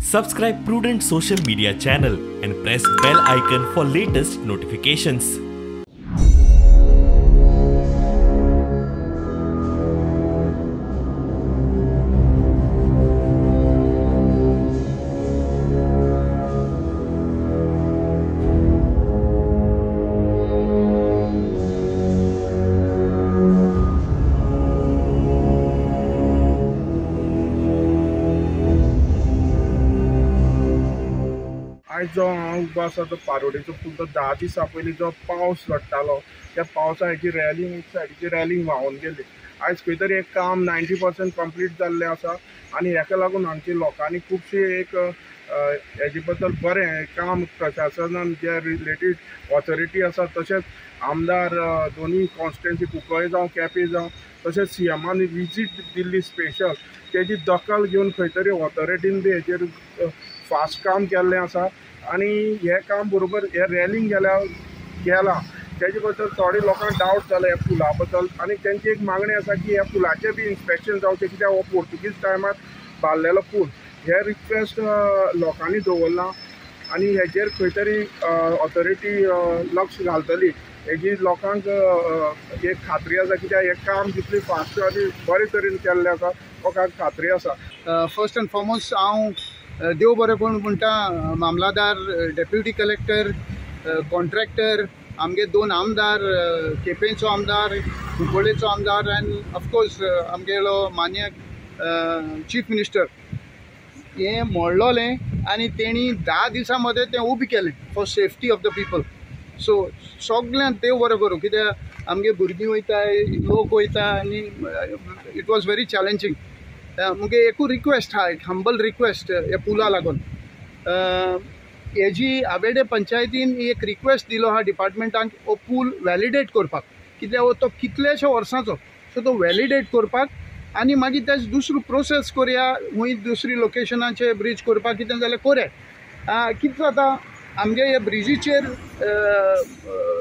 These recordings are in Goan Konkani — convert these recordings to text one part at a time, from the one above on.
Subscribe Prudent Social Media channel and press bell icon for latest notifications. आयज जो हांव उबो आसा तो पारोडेचो पूल तो 10 दिसां पयलीं जो पावस झडटालो त्या पावसा हेची रॅलिंग एक सायडीची रॅलिंग व्हांवून गेली. आयज खंय तरी एक काम 90% कंप्लीट जाल्लें आसा आनी हेका लागून हांगच्या लोकांनी खुबशी एक हेजे बद्दल बरें काम प्रशासनान जे रिलेटेड ऑथॉरिटी आसा तशेंच आमदार दोनूय कॉन्स्टिट्युएन्सी कुंकळ्ळे जावं केपें जावं तशेंच सीएमान विजीट दिल्ली स्पेशल तेजी दखल घेवन खंय तरी ऑथॉरिटीन बी हेजेर फास्ट काम केल्लें आसा आनी हें काम बरोबर हें रॅलिंग गेलां तेजे बद्दल थोडे लोकांक डावट जाला ह्या पुला बद्दल आनी तेंची एक मागणी आसा की ह्या पुलाचें बी इन्स्पेक्शन जावचें कित्याक हो पोर्तुगीज टायमार बांदलेलो पूल. हे रिक्वेस्ट लोकांनी दवरलां आनी हेजेर खंय तरी ऑथॉरिटी लक्ष घालतली हेजी लोकांक एक खात्री आसा कित्याक हें काम जितलें फास्ट आनी बरे तरेन केल्लें आसा लोकांक खात्री आसा. फर्स्ट एंड फॉरमोस्ट हांव देव बरें करूं म्हणटा मामलादार, डेप्युटी कलेक्टर, कॉन्ट्रॅक्टर, आमगे दोन आमदार, केपेंचो आमदार, कुंकळ्ळेचो आमदार आनी ऑफकोर्स आमगेलो मान्य चीफ मिनिस्टर. हें मोडलोलें आनी तेणी 10 दिसां मदें तें उबें केलें for safety of the people. So सगल्यांक देव बरें करूं कित्याक आमगे भुरगीं वयताय, लोक वयता आनी it was very challenging. मुगे एकू रिक्वेस्ट आहा, एक हंबल रिक्वेस्ट ह्या पुला लागून हेजी आबेडे पंचायतीन एक रिक्वेस्ट दिलो आहा डिपार्टमेंटाक हो पूल व्हॅलिडेट करपाक कित्याक तो कितल्याशा वर्सांचो सो तो व्हॅलिडेट करपाक आनी मागीर तेज दुसरो प्रोसेस करया खूंय दुसरी लोकेशनाचे ब्रीज करपाक कितें जाल्यार करया. कितें जाता आमगे ह्या ब्रिजीचेर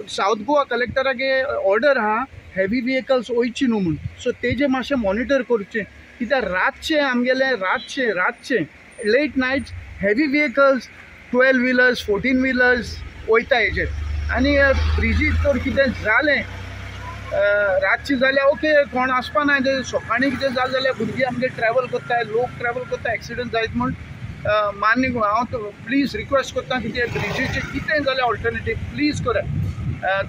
सावथ गोवा कलेक्टरागे ऑर्डर आहा हेवी व्हेकल्स वयची न्हू म्हूण. सो तेजें मातशें मॉनिटर करचें कित्याक रातचें आमगेलें रातचें late night heavy vehicles 12 wheelers 14 wheelers वयता हेजेर आनी ब्रिजीर तर कितें जालें रातचें जाल्यार ओके कोण आसपा ना, सकाळीं कितें जालें जाल्यार भुरगीं आमगे ट्रॅवल करताय, लोक ट्रॅवल करता, एक्सिडंट जायत म्हूण मान्य हांव प्लीज रिक्वेस्ट करता की ते ब्रिजीचें कितें जाल्यार ऑल्टरनेटीव प्लीज करात.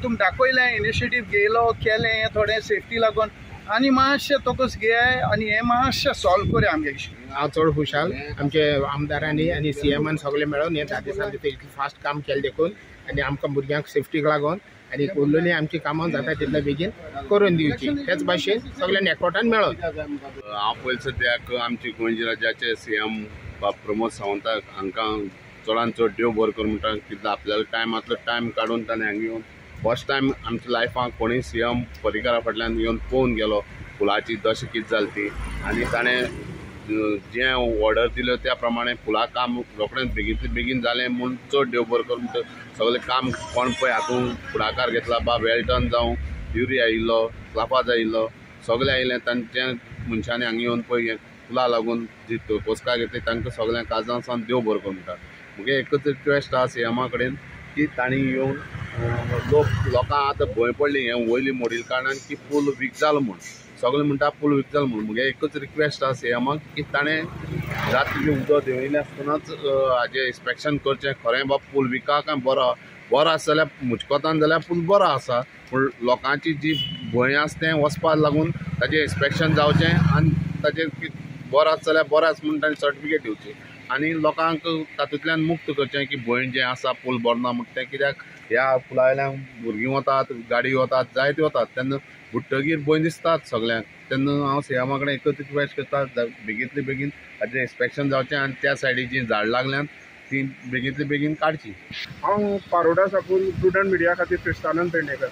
तुमी दाखयलें इनिशिएटीव घेयलो केलें थोडें सेफ्टी लागून आनी मातशें तोकस घेयाय आनी हें मातशें सॉल्व करया आमगे इशू. हांव चड खुशाल आमचे आमदारांनी आनी सीएमान सगळे मेळोन हें 10 दिसां भितर इतलें फास्ट काम केलें देखून आनी आमकां भुरग्यांक सेफ्टीक लागून आनी उरलेली आमची कामां जाता तितले बेगीन करून दिवची तेच भाशेन सगळ्यांनी एकवटान मेळोन. हांव पयलीं सद्याक आमचे गोंय राज्याचे सीएम बाब प्रमोद सावंताक हांकां चडान चड देव बरो करूं म्हणटा कित्याक आपल्यालो टायमांतलो टायम काडून ताणें हांगा येवन फर्स्ट टायम आमच्या लायफाक कोणूय सीएम पर्रीकारा फाटल्यान येवन पळोवन गेलो पुलाची दशा कितें जाली ती आनी ताणें जें ऑर्डर दिल्यो त्या प्रमाणे पुला काम रोखडेंच बेगीन बेगीन जालें म्हूण चड देव बरो करूं म्हणटा. सगळें काम कोण पळय हातूंत फुडाकार घेतला बाब वेल्टन जावं युरी आयिल्लो, क्लाफाज आयिल्लो, सगळें आयिल्लें तांच्या मनशांनी हांगा येवन पळय पुला लागून जी कोसका घेतली तांकां सगळ्यांक काळजां सावन देव बरो करूं म्हणटा. मुगे एकच रिक्वेस्ट आसा सीएमा कडेन की तांणी येवन लोकांक आतां भंय पडली हें वयली मोडिल्ल्या कारणान की पूल वीक जालो म्हूण सगळे म्हणटा पूल वीक जालो म्हूण. मुगे एकच रिक्वेस्ट आसा सीएमाक की ताणें रातचें उदक देंवयलें आसतनाच हाजें इन्स्पेक्शन करचें खरें बाब पूल विका काय बरो बरो आसा जाल्यार मुजकोतान जाल्यार पूल बरो आसा पूण लोकांची जी भंय आसा तें वचपाक लागून ताजें इन्स्पेक्शन जावचें आनी ताजें बरो आसा जाल्यार बरो आसा म्हूण ताणें सर्टिफिकेट दिवची आनी लोकांक तातूंतल्यान मुक्त करचें की भंय जें आसा पूल बरो ना म्हूण तें कित्याक ह्या पुला वयल्यान भुरगीं वतात, गाडी वतात, जायते वतात तेन्ना बुडटगीर भंय दिसतात सगळ्यांक. तेन्ना हांव सीएमा कडेन एकच रिक्वेस्ट करता बेगींतले बेगीन हाजें इन्स्पेक्शन जावचें आनी त्या सायडीचीं झाडां लागल्यांत तीं बेगींतले बेगीन काडचीं. हांव पारोडा साकून प्रुडंट मिडिया खातीर क्रिस्तानंद पेडणेकर.